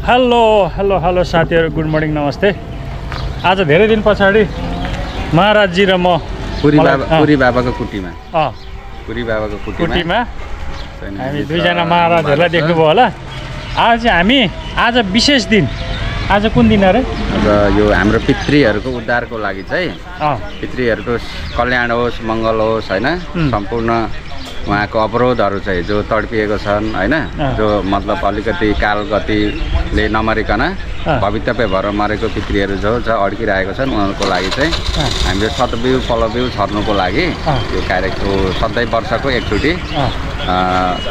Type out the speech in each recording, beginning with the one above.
Hello साथीहरु, good morning, नमस्ते। आज धेरै दिन पछाडि महाराजजी र म पुरी बाबाको कुटीमा हामी दुईजना महाराजहरुलाई देख्नुभयो होला। आज हामी विशेष दिन। आज कुन दिन अरे? यो हाम्रो पितृहरूको उद्धारको लागि चाहिँ पितृहरूको कल्याण होस्, मङ्गल होस् हैन, सम्पूर्ण उहाँको अवरोधहरू चाहिँ जो तडपिएको छन् हैन, जो मतलब अलिकति कालगतिले नमरिकन भवितव्य भएर मरेको पितृहरू जो अड्किरहेको छन् उनीहरूको लागि चाहिँ हामीले सतबिउ पलबिउ छर्नुको लागि यो कार्यको सधैँ वर्षको एकचोटि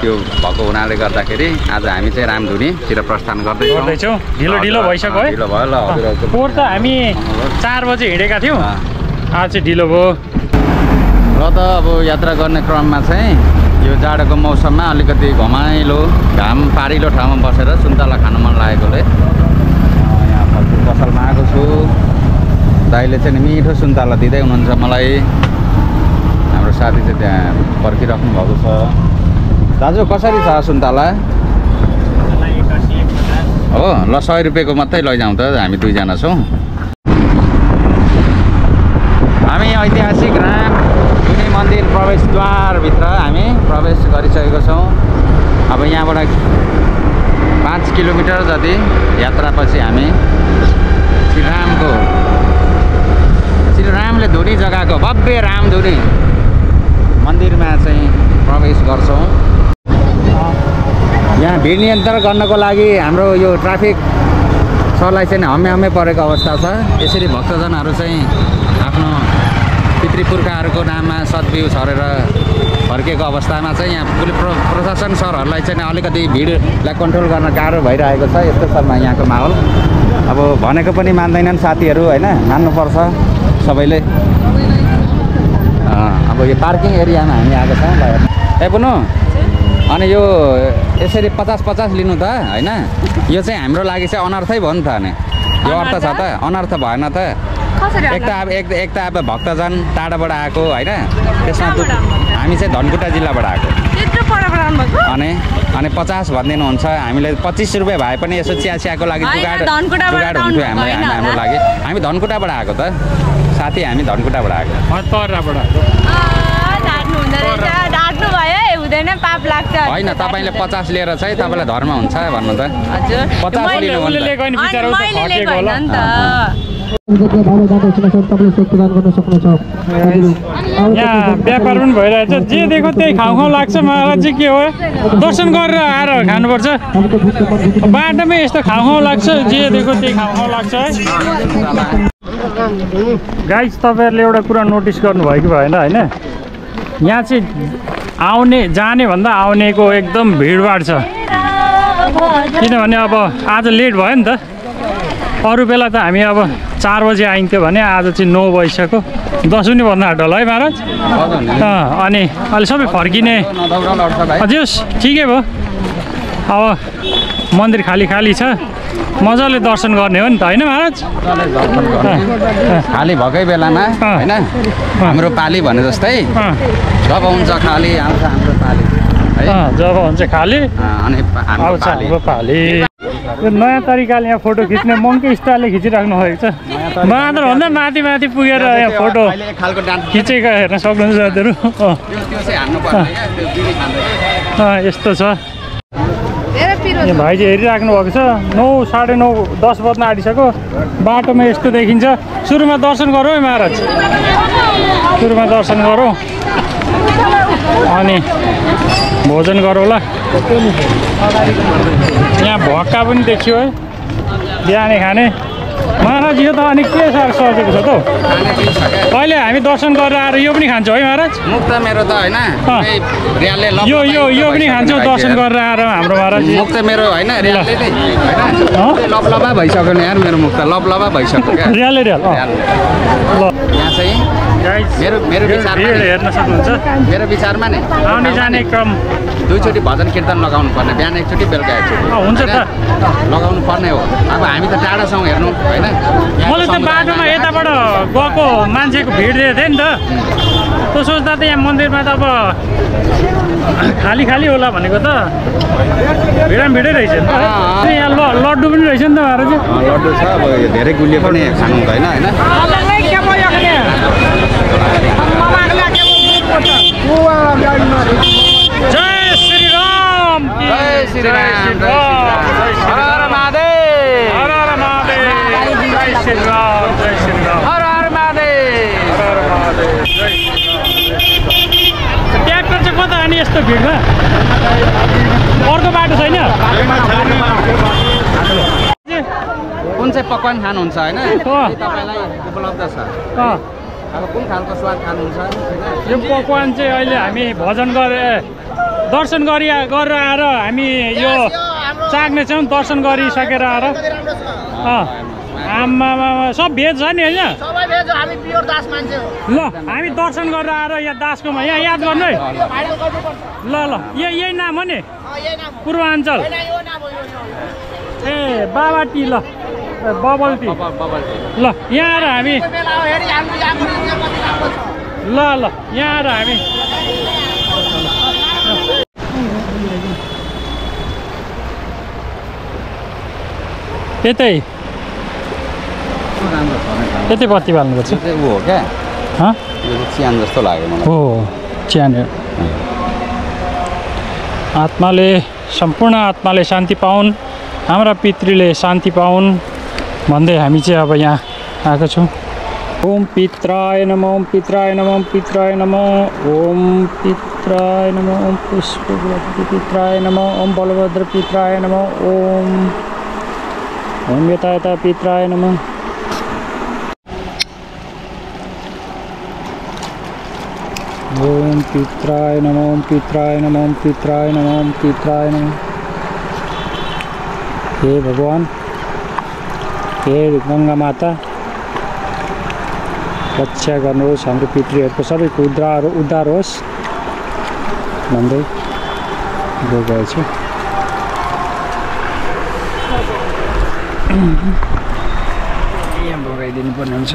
त्यो भएको हुनाले गर्दाखेरि आज हामी चाहिँ रामधुनीतिर प्रस्थान गर्दैछौँ। ढिलो भइसक्यो है? ढिलो भयो ल। पोहोर त हामी 4 बजे हिँडेका थियौँ, आज चाहिँ ढिलो भयो। र त अब यात्रा गर्ने क्रममा चाहिँ यो जाडोको मौसममा अलिकति घमाइलो घाम पारिलो ठाउँमा बसेर सुन्तला खान मन लागेकोले यहाँ फलफुल पसलमा आएको छु। दाइले चाहिँ मिठो सुन्तला दिँदै हुनुहुन्छ मलाई। हाम्रो साथी चाहिँ त्यहाँ पर्खिराख्नु भएको छ। दाजु कसरी छ सुन्तला? हो ल, 100 रुपियाँको मात्रै लैजाउँ त, हामी दुईजना छौँ। हामी ऐतिहासिक रामधुनी मन्दिर प्रवेशद्वारभित्र हामी प्रवेश गरिसकेको छौँ। अब यहाँबाट 5 किलोमिटर जति यात्रापछि हामी श्रीरामले धुनी जग्गाको भव्य रामधुनी मन्दिरमा चाहिँ प्रवेश गर्छौँ। यहाँ भिड नियन्त्रण गर्नको लागि हाम्रो यो ट्राफिक सरलाई चाहिँ हम्मे परेको अवस्था छ। यसरी भक्तजनहरू चाहिँ आफ्नो पितृपुर्खाहरूको नाममा सद्बिउ छरेर फर्केको अवस्थामा चाहिँ यहाँ प्रशासन सरहरूलाई चाहिँ अलिकति भिडलाई कन्ट्रोल गर्न गाह्रो भइरहेको छ। यस्तो छ यहाँको माहौल। अब भनेको पनि मान्दैनन् साथीहरू हैन, मान्नुपर्छ सबैले। अब यो पार्किङ एरियामा हामी आएको छौँ। ए पुनु, अनि यो यसरी 50-50 लिनु त हैन, यो चाहिँ हाम्रो लागि चाहिँ अनर्थै भयो नि त। अनि यो अर्थ छ त? अनर्थ भएन त? एक त अब भक्तजन टाढाबाट आएको हैन, त्यसमा हामी चाहिँ धनकुटा जिल्लाबाट आएको। अनि 50 भनिदिनुहुन्छ। हामीले 25 रुपियाँ भए पनि यसो चियाको लागि जुगाड हुन्थ्यो हाम्रो लागि। हामी धनकुटाबाट आएको त साथी, हामी धनकुटाबाट आएको। होइन, तपाईँले 50 लिएर चाहिँ तपाईँलाई धर्म हुन्छ भन्नु त? 50 लिनु यहाँ व्यापार पनि भइरहेछ। जे देखो त्यही खाउँ लाग्छ। महाराजजी के हो, दर्शन गरेर आएर खानुपर्छ। बाटोमै यस्तो खाउँ लाग्छ, जे देखो त्यही खाउँ लाग्छ है। गाइस, तपाईँहरूले एउटा कुरा नोटिस गर्नुभयो कि भएन हैन? यहाँ चाहिँ जाने भन्दा आउनेको एकदम भिडभाड छ। किनभने अब आज लेट भयो नि त। अरू बेला त हामी अब 4 बजे आइन्थ्यो भने आज चाहिँ 9 बजिसक्यो। 10 पनि भन्नु आँट्यो होला है महाराज? अनि अहिले सबै फर्किने। हजुर ठिकै भयो। अब मन्दिर खाली छ, मजाले दर्शन गर्ने हो नि त हैन महाराज? खाली भएकै बेलामा हैन, हाम्रो पाली भने जस्तै जब हुन्छ खाली आउँछ हाम्रो पाली है। जब हुन्छ खाली अनि हाम्रो पाली। यो नयाँ तरिकाले यहाँ फोटो खिच्ने मङ्की स्टाइलले खिचिराख्नु भएको छ। बाँदरभन्दा माथि पुगेर यहाँ फोटो खिचेको हेर्न सक्नुहुन्छ साथीहरू। यस्तो छ। भाइ चाहिँ हेरिराख्नु भएको छ। 9, साढे 9, 10 बज्न आँटिसक्यो। बाटोमा यस्तो देखिन्छ। सुरुमा दर्शन गरौँ है महाराज, सुरुमा दर्शन गरौँ अनि भोजन गरौँला। यहाँ भक्का पनि देखियो है, बिहानै खाने। महाराज यो त अनि के सजेको छ त? अहिले हामी दर्शन गरेर आएर यो पनि खान्छौँ है महाराज? मुक्त मेरो त हैन, यो पनि खान्छौँ दर्शन गरेर आएर हाम्रो महाराज। मुक्त मेरो हैन, रियालले नै हैन, लबलबा भइसक्यो नि यार मेरो मुक्त, लबलबा भइसक्यो क्या। रियाल। ल यहाँ चाहिँ मेरो विचारमा भिड हेर्न सक्नुहुन्छ मेरो विचारमा नि आउने जाने क्रम दुईचोटि भजन कीर्तन लगाउनु पर्ने बिहान एकचोटि बेलुका एकचोटि हुन्छ त लगाउनु पर्ने हो अब हामी त टाढा छौँ हेर्नु होइन मलाई त बाटोमा यताबाट गएको मान्छेको भिड देखेको थिएँ नि त त्यो सोच्दा त यहाँ मन्दिरमा त अब खाली खाली होला भनेको त भिडै रहेछ नि त यहाँ लड्डु पनि रहेछ नि त महाराज लड्डु छ अब धेरै गुलियो पनि खानु हुँदैन होइन जय श्री राम जय श्री राम हर हर महादेव हर हर महादेव जय श्री राम जय श्री राम हर हर महादेव हर हर महादेव जय श्री राम ट्र्याक्टर चाहिँ कता अनि यस्तो भिडमा अर्को बाटो छैन कुन चाहिँ पकवान खानुहुन्छ होइन तपाईँलाई उपलब्ध छ अब कुन खालको स्वाद खानुहुन्छ यो पकवान चाहिँ अहिले हामी भजन दर्शन गरेर आएर हामी यो चाख्नेछौँ दर्शन गरिसकेर आएर आमामा सब भेज छ नि होइन ल हामी दर्शन गरेर आएर यहाँ दासकोमा यहाँ याद गर्नु है ल यही नाम हो नि पूर्वाञ्चल ए बाबा टी ल बबल टी ल यहाँ आएर हामी ल यहाँ आएर हामी यतै बत्ती बाल्नुपर्छ ऊ हो क्या चियान जस्तो लाग्यो मलाई हो चियान आत्माले सम्पूर्ण आत्माले शान्ति पाउन् हाम्रा पितृले शान्ति पाउन् भन्दै हामी चाहिँ अब यहाँ आएको छौँ ओम पित्राय नमः ओम पित्राय नमः ओम पित्राय नमः ओम पित्राय नमः ओम पुष्प पित्राय नमः ओम बलभद्र पित्राय नमः ओम यता पित्राय नमः ओम पित्राय नमः ओम पित्राय नमः ओम पित्राय नमः ओम पित्राय नमः हे भगवान हे गङ्गा माता रक्षा गर्नुहोस् हाम्रो पितृहरूको सबैको उद्धार होस् भन्दै गएछु यहाँ भगाइदिनु पर्ने हुन्छ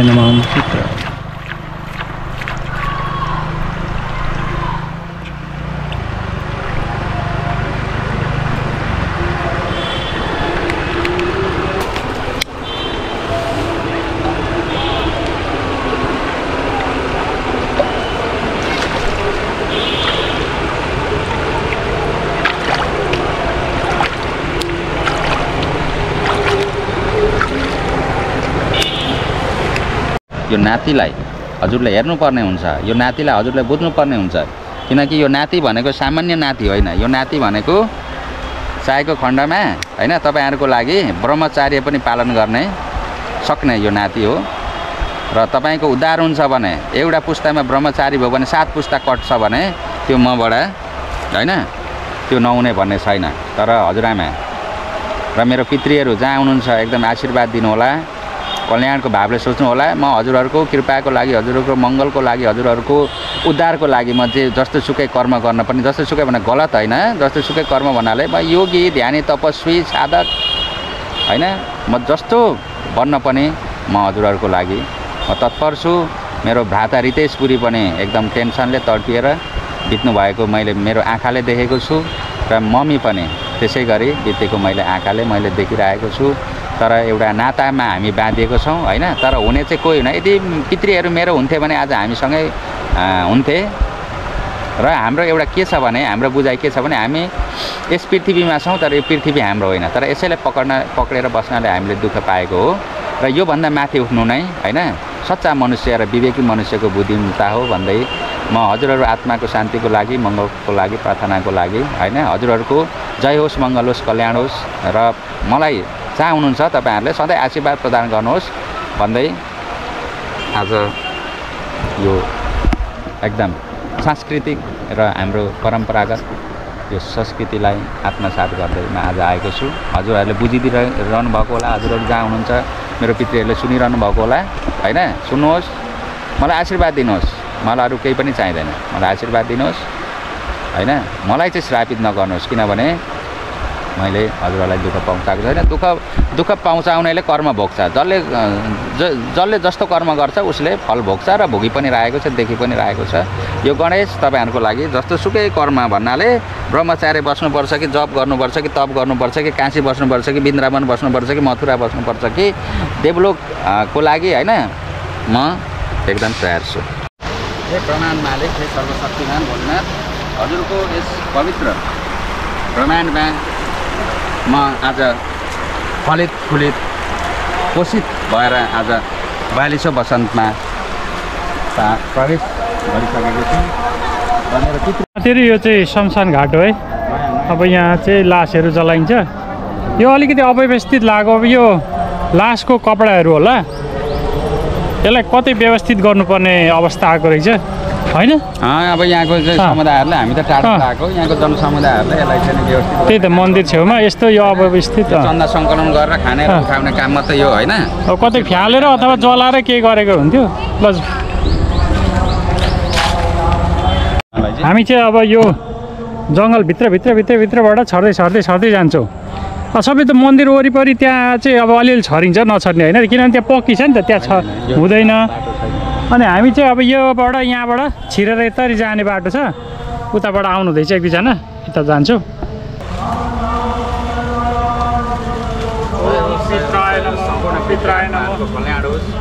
नमः यो नातिलाई हजुरले हेर्नुपर्ने हुन्छ यो नातिलाई हजुरले बुझ्नुपर्ने हुन्छ किनकि यो नाति भनेको सामान्य नाति होइन यो नाति भनेको चाहेको खण्डमा होइन तपाईँहरूको लागि ब्रह्मचार्य पनि पालन गर्ने सक्ने यो नाति हो र तपाईँको उद्धार हुन्छ भने एउटा पुस्तामा ब्रह्मचारी भयो भने 7 पुस्ता कट्छ भने त्यो मबाट होइन त्यो नहुने भन्ने छैन तर हजुरआमा र मेरो पितृहरू जहाँ हुनुहुन्छ एकदम आशीर्वाद दिनुहोला कल्याणको भावले सोच्नु होला म हजुरहरूको कृपाको लागि हजुरहरूको मङ्गलको लागि हजुरहरूको उद्धारको लागि म चाहिँ जस्तो सुकै कर्म गर्न पनि जस्तो सुकै भने गलत होइन जस्तो सुकै कर्म भन्नाले म योगी ध्यानी तपस्वी साधक होइन म जस्तो बन्न पनि म हजुरहरूको लागि म तत्पर छु मेरो भ्राता रितेश पुरी पनि एकदम टेन्सनले तड्पिएर बित्नु भएको मैले मेरो आँखाले देखेको छु र मम्मी पनि त्यसै गरी बितेको मैले देखिरहेको छु तर एउटा नातामा हामी बाँधिएको छौँ होइन तर हुने चाहिँ कोही होइन यदि पितृहरू मेरो हुन्थे भने आज हामीसँगै हुन्थे र हाम्रो एउटा के छ भने हाम्रो बुझाइ के छ भने हामी यस पृथ्वीमा छौँ तर यो पृथ्वी हाम्रो होइन तर यसैलाई पक्रेर बस्नाले हामीले दुःख पाएको हो र योभन्दा माथि उठ्नु नै होइन सच्चा मनुष्य र विवेकी मनुष्यको बुद्धिमत्ता हो भन्दै म हजुरहरू आत्माको शान्तिको लागि मङ्गलको लागि प्रार्थनाको लागि होइन हजुरहरूको जय होस् मङ्गल होस् कल्याण होस् र मलाई जहाँ हुनुहुन्छ तपाईँहरूले सधैँ आशीर्वाद प्रदान गर्नुहोस् भन्दै आज यो एकदम सांस्कृतिक र हाम्रो परम्परागत यो संस्कृतिलाई आत्मसात गर्दै म आज आएको छु। हजुरहरूले बुझिदिइरहनु भएको होला, हजुरहरू जहाँ हुनुहुन्छ मेरो पितृहरूले सुनिरहनु भएको होला होइन। सुन्नुहोस्, मलाई आशीर्वाद दिनुहोस्, मलाई अरू केही पनि चाहिँदैन, मलाई आशीर्वाद दिनुहोस् होइन। मलाई चाहिँ श्रापित नगर्नुहोस्, किनभने मैले हजुरहरूलाई दुःख पहुँचाएको छैन। दुःख पहुँचाउनेले कर्म भोग्छ, जसले जस्तो कर्म गर्छ उसले फल भोग्छ र भोगी पनि रहेको छ, देखि पनि रहेको छ। यो गणेश तपाईँहरूको लागि जस्तो सुकै कर्म भन्नाले ब्रह्मचार्य बस्नुपर्छ कि जप गर्नुपर्छ कि तप गर्नुपर्छ कि काशी बस्नुपर्छ कि वृन्दावन बस्नुपर्छ कि मथुरा बस्नुपर्छ कि देवलोकको लागि होइन, म एकदम तयार छु। हे ब्रह्माण्ड मालिक, हे सर्वशक्तिमान भोलेनाथ, हजुरको यस पवित्र ब्रह्माण्डमा म आज फलित फुलित पोषित भएर आज 42औं वसन्तमा प्रवेश गरिसकेको छु भनेर फेरि यो चाहिँ शमशान घाट हो है। अब यहाँ चाहिँ लासहरू जलाइन्छ। यो अलिकति अव्यवस्थित लाग्यो। अब यो लासको कपडाहरू होला, यसलाई कतै व्यवस्थित गर्नुपर्ने अवस्था आएको रहेछ होइन। अब यहाँको चाहिँ समुदायहरूले, हामी त टाढा आएको, यहाँको जनसमुदायहरूले यसलाई चाहिँ व्यवस्थित, त्यही त मन्दिर छेउमा यस्तो यो अव्यवस्थित चन्दा सङ्कलन गरेर खाने उठाउने काम मात्रै यो होइन। अब कतै फ्यालेर अथवा जलाएर के गरेको हुन्थ्यो। ल हामी चाहिँ अब यो जङ्गल भित्रबाट छर्दै जान्छौँ। सबै त मन्दिर वरिपरि त्यहाँ चाहिँ अब अलिअलि छरिन्छ, नछर्ने होइन, किनभने त्यहाँ पक्की छ नि त, त्यहाँ हुँदैन। अनि हामी चाहिँ अब यहाँबाट छिरेर यतरी जाने बाटो छ, उताबाट आउनु हुँदैछ एक दुईजना, यता जान्छु।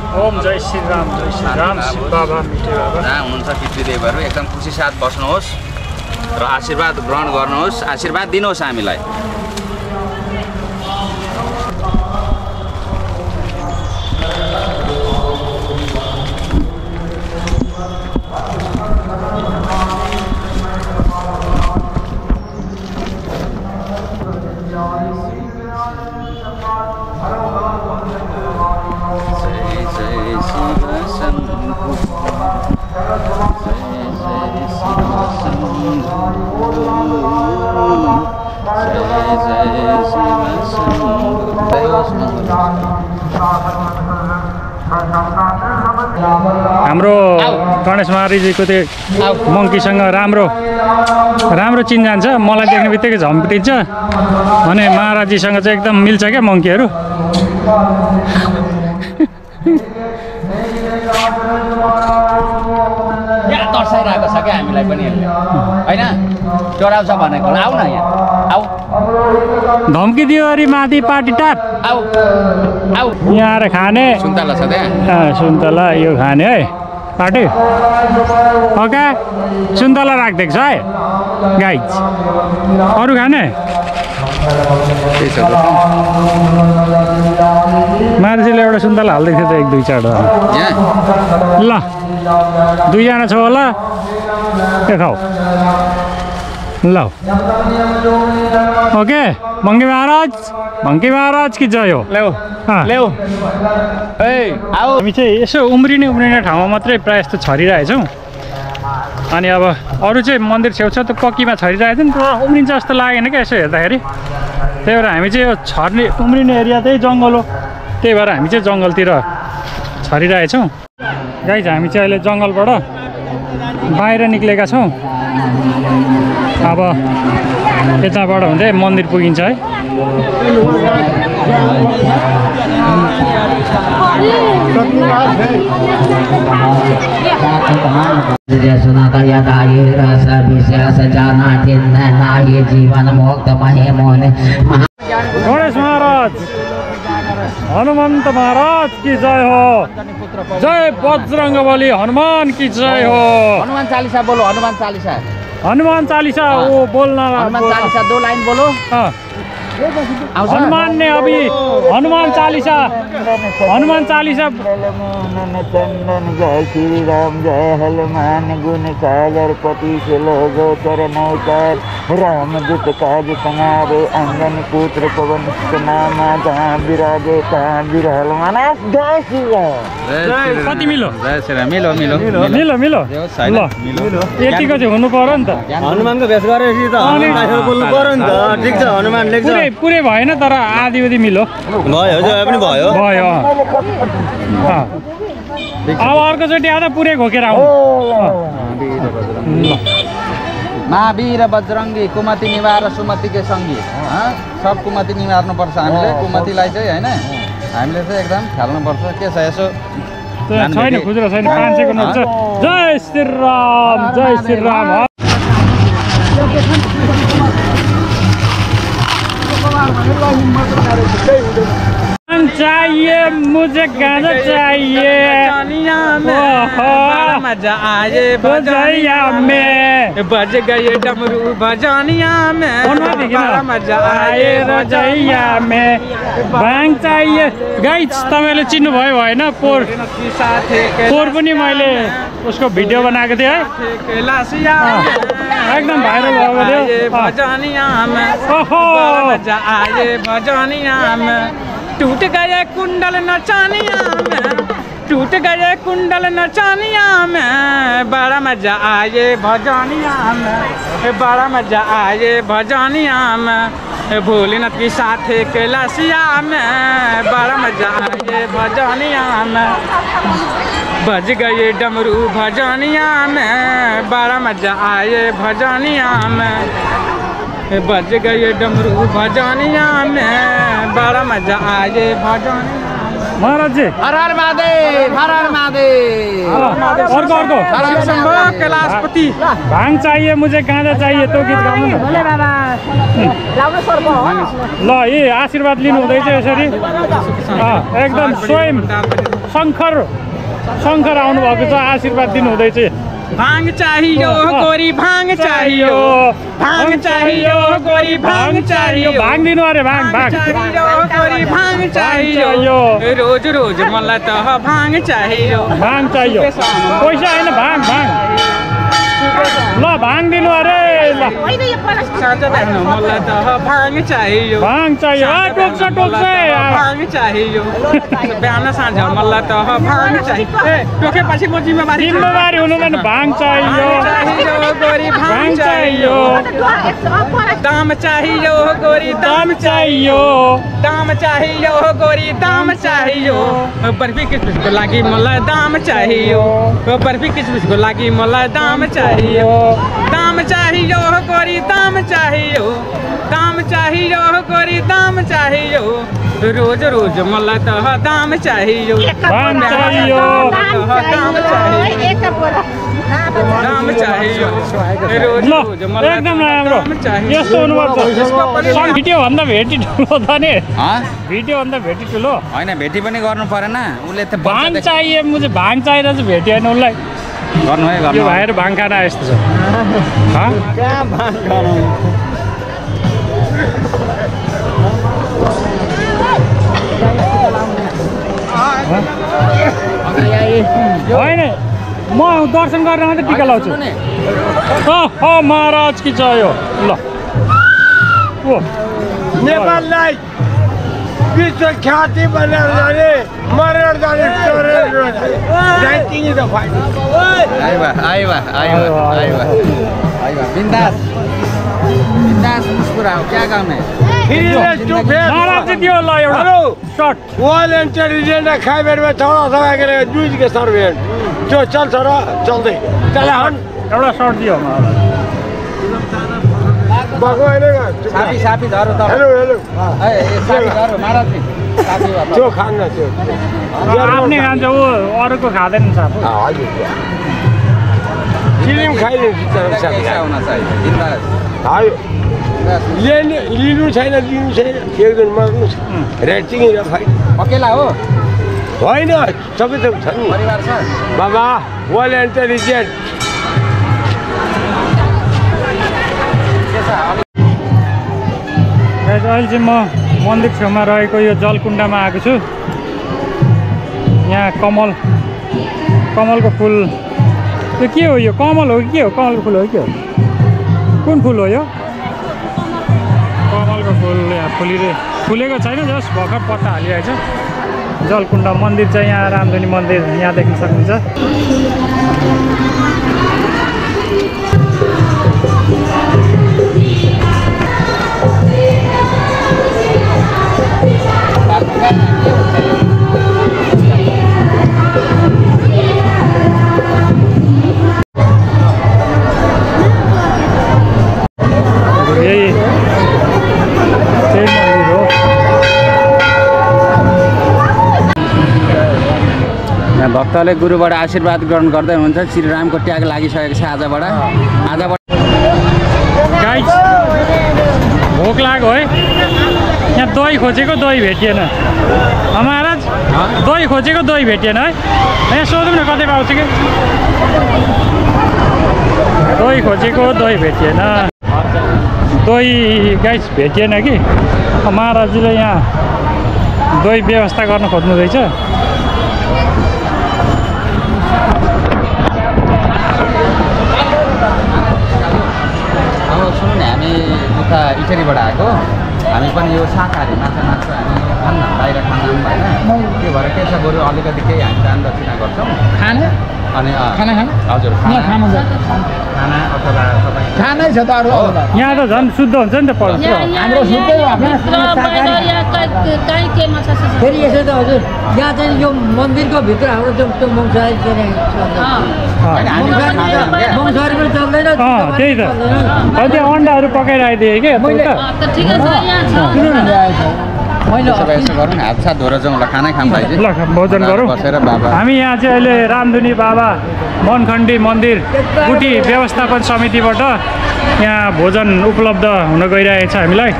ओम जय श्री राम, जय श्री राम। शिव बाबा, मिठे बाबा जहाँ हुनुहुन्छ पितृदेवहरू एकदम खुसी साथ बस्नुहोस् र आशीर्वाद ग्रहण गर्नुहोस्, आशीर्वाद दिनुहोस् हामीलाई। हाम्रो गणेश महाराजजीको त्यो मङ्कीसँग राम्रो चिन्जान छ। मलाई देख्ने बित्तिकै झम्टिन्छ भने महाराजजीसँग चाहिँ एकदम मिल्छ क्या मङ्कीहरू। तर्साइरहेको छ क्या हामीलाई पनि होइन, डराउँछ भनेको। आऊ न यहाँ, आऊ। धम्की दियो अरे माथि पार्टी टाप, आऊ आऊ यहाँ आएर खाने। सुन्तला छ त्यहाँ, सुन्तला यो खाने है पार्टी। ओके, सुन्तला राखिदिएको छ है गाइज, अरू खाने मान्छेले एउटा सुन्तला हाल्दै थियो त, एक दुई चारवटा। ल दुईजना छ होला, त्यो खाऊ ल। ओके, मङ्की महाराज कि जय हो। ल्याऊ आऊ। हामी चाहिँ यसो उम्रिने ठाउँमा मात्रै प्रायः जस्तो छरिरहेछौँ। अनि अब अरू चाहिँ मन्दिर छेउछाउ त पक्कीमा छरिरहेको थियो नि, त उम्रिन्छ जस्तो लागेन क्या यसो हेर्दाखेरि। त्यही भएर हामी चाहिँ यो उम्रिने एरिया त्यही जङ्गल हो, त्यही भएर हामी चाहिँ जङ्गलतिर छरिरहेछौँ। गाइज हामी चाहिँ अहिले जङ्गलबाट बाहिर निक्लेका छौँ। अब यताबाट हुँदै मन्दिर पुगिन्छ है। गणेश महाराज, हनुमन्त महाराज की जय हो, जय बजरंगबली हनुमान की जय हो। हनुमान चालीसा बोलो, हनुमान चालीसा। हनुमान चालीसा वो बोलना, हनुमान चालीसा 2 लाइन बोलो। हनुमान ने अभी हनुमान चालीसा हनुमान चालिसा चंदन जय श्री राम जय हनुमान गुण सागर पति सुलोचर नौचार राम दूत काज समारे अंजन पुत्र पवन नामा जहाँ विराजे तहाँ विरह हनुमान जय श्री राम। कति मिलो जय श्री राम। मिलो मिलो मिलो मिलो ल यतिको चाहिँ हुनु पर्यो नि त हनुमानको भेष गरेपछि त हनुमान बोल्नु पर्यो नि त ठिक छ हनुमान लेख्छ पुरै भएन तर आधी उधी मिलो भयो जो पनि भयो भयो अब अर्कोचोटि आउँदा पुरै घोकेर आउनु महावीर बजरङ्गी कुमति निवार सुमतिकै सङ्गी सब कुमति निवार्नुपर्छ हामीले कुमतिलाई चाहिँ होइन हामीले चाहिँ एकदम खेल्नुपर्छ के छ यसो छैन खुजुरा छैन 500 को नोट छ जय श्री राम जय श्री राम चाहिए मुझे गाना चाहिए मजा आए बजैया में बज गए डमरू बजानिया में मजा आए रजैया में भाङ चाहिए गाइस तपाईले चिन्नु भयो हैन पोर पनि मैले उसको भिडियो बनाएको थिएँ है एकदम भाइरल भएको थियो बजानिया में मजा आए बजानिया में टूट गए कुंडल नचानिया में टूट गए कुंडल नचानिया में बड़ा मजा आए भजानिया में बड़ा मजा आए भजानिया में भोलेनाथ के साथ कैलाशिया में बड़ा मजा आए भजानिया में बज गए डमरू भजानिया में बड़ा मजा आए भजानिया में बज गए डमरू भजानिया में बड़ा मजा आए भजानिया महाराज जी हर हर महादेव हर हर महादेव अर्को कैलाशपति भाङ चाहिए मुझे गाँजा चाहिए तो गीत गाउनु न ल यी आशीर्वाद लिनु हुँदैछ यसरी एकदम स्वयं शङ्कर आउनु भएको छ आशीर्वाद दिनु हुँदैछ भाङ चाहियो गोरी भाङ चाहियो भाङ चाहियो गोरी भाङ चाहियो भाङ दिनु अरे भाङ चाहियो गोरी भाङ चाहियो रोज रोज मलाई त भाङ चाहियो पैसा हैन भाङ ल भाङ दिनु अरे ल साँझ देख्न मलाई त भाङ चाहियो टोक्छ भाङ चाहियो बिहान साँझ मलाई त भाङ चाहियो टोकेपछि म जिम्मेवारी हुनुहुँदैन भाङ चाहियो गोरी भाङ चाहियो दाम चाहियो गोरी दाम चाहियो दाम चाहियो गोरी दाम चाहियो बर्फी किसमिसको लागि मलाई दाम चाहियो बर्फी किसमिसको लागि मलाई दाम चाहियो दाम चाहियो गोरी दाम चाहियो गोरी दाम चाहियो रोज रोज मलाई त दाम चाहियो दाम चाहियो रोज रोज मलाई एकदम राम्रो यस्तो हुनुपर्छ भिडियो भन्दा भेटी ठुलो त नि भिडियो भन्दा भेटी ठुलो होइन भेटी पनि गर्नु परेन उसले त भाङ चाहिए मुझे भाङ चाहिएर चाहिँ भेट्यो होइन उसलाई गर्नु है यो भाइहरू भाङ खान यस्तो छ कहाँ भाङ खानु होइन म दर्शन गरेर मात्रै टिका लाउँछु महाराज कि चाहियो ल नेपाललाई विश्वख्याति बनाएर जाने मरेर जाने राइटिङ द फाइट बिन्दास मुस्कुराओ क्या काम है महाराज चाहिँ त्यो ल एउटा सर्ट वालेन्टियर एजेन्डा खाइबेरमा थोडा सभा गरेर जुज के सर्भेन्ट त्यो चल्छ र चल्दै टेलिफोन एउटा सर्ट दियो महाराज बगो हैन सापी धरो त हेलो सापी धरो महाराज नि सापी भन्छ त्यो खान्न त्यो आफ्नै खान्छ ऊ अरूको खाँदैन सापु हजुर फिल्म खाइदिनु पैसा हुन चाहियो बिन्दास लिनु छैन एकदिन मर्नु छ रेटिङ र फाइट अकेला हो होइन सबै त छ नि परिवार छ बाबा वालेन्टियर एजेन्ट अहिले चाहिँ म मन्दिर छेउमा रहेको यो जलकुण्डमा आएको छु यहाँ कमलको फुल यो के हो यो कमल हो कि के हो कमलको फुल हो कि के हो कुन फुल हो यो कमलको फुल यहाँ फुलेको छैन जस्ट भर्खर पत्ता हालिरहेको छ जलकुण्ड मन्दिर चाहिँ यहाँ रामधुनी मन्दिर यहाँ देख्न सक्नुहुन्छ भक्तले गुरुबाट आशीर्वाद ग्रहण गर्दै हुनुहुन्छ श्रीरामको ट्याग लागिसकेको छ आजबाट गाइस भोक लाग्यो है यहाँ दही खोजेको दही भेटिएन महाराज दही खोजेको दही भेटिएन है यहाँ सोधौँ न कतै पाउँछ कि दही खोजेको दही भेटिएन दही गाइस भेटिएन कि महाराजजीले यहाँ दही व्यवस्था गर्न खोज्नु रहेछ सुन्नु नि हामी उता इटरीबाट आएको हामी पनि यो शाकाहारी माछा हामी खान्न बाहिर खान्न होइन त्यो भएर के छ बरु अलिकति केही हामी दान दक्षिणा गर्छौँ खाना अनि खाना हजुर खाना अथवा खानै छ त अरू यहाँ त झन् शुद्ध हुन्छ नि त पवित्र हाम्रो शुद्धै हो फेरि यसो त हजुर यहाँ चाहिँ यो मन्दिरको भित्र हाम्रो त्यो मङ्सारी मङ्सारी पनि चल्दैन त्यही त त्यो अन्डाहरू पकाइराखिदिएँ कि यसो गरौँ न हातसाथ धोएर जाउँ ल खानै खाऊँ भाइ ल भोजन गरौँ बसेर बाबा हामी यहाँ चाहिँ अहिले रामधुनी बाबा मनखण्डी मन्दिर कुटी व्यवस्थापन समितिबाट यहाँ भोजन उपलब्ध हुन गइरहेको छ हामीलाई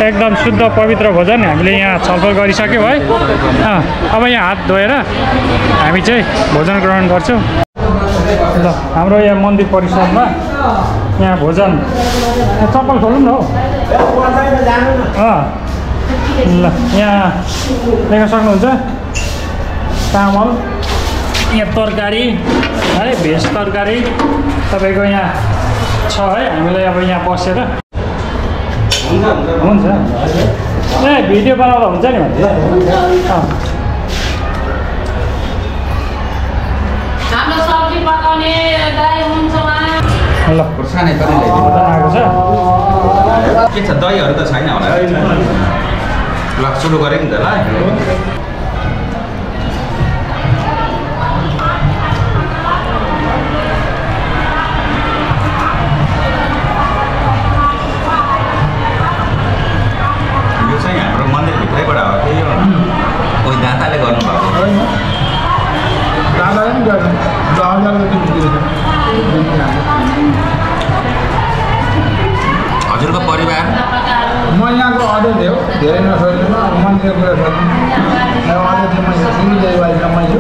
एकदम शुद्ध पवित्र भोजन हामीले यहाँ छलफल गरिसक्यौँ है अब यहाँ हात धोएर हामी चाहिँ भोजन ग्रहण गर्छौँ ल हाम्रो यहाँ मन्दिर परिसरमा यहाँ भोजन चप्पल खोलौँ न हौ ल यहाँ देख्न सक्नुहुन्छ चामल यहाँ तरकारी है भेज तरकारी तपाईँको यहाँ छ है हामीलाई अब यहाँ बसेर हुन्छ ए भिडियो बनाउँदा हुन्छ नि ल खुर्सानी पनि आएको छ के छ दहीहरू त छैन होला ल सुरु गरेँ नि त ल यो चाहिँ हाम्रो मन्दिरभित्रैबाट हो कि यो कोही दाताले गर्नुभएको हजुरको परिवार म यहाँको अध्यक्ष हो धेरै नसोध्नु मन्त्रीको कुरा सोध्नु अध्यक्ष मै सिङ्गिदेवालीमा मै छु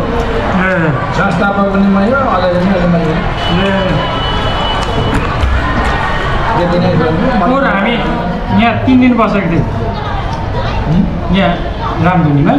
संस्थापक पनि मै हो अध्यक्ष पनि मै हो त्यति नै सोध्नु हामी यहाँ 3 दिन बसेको थियौँ यहाँ रामधुनीमा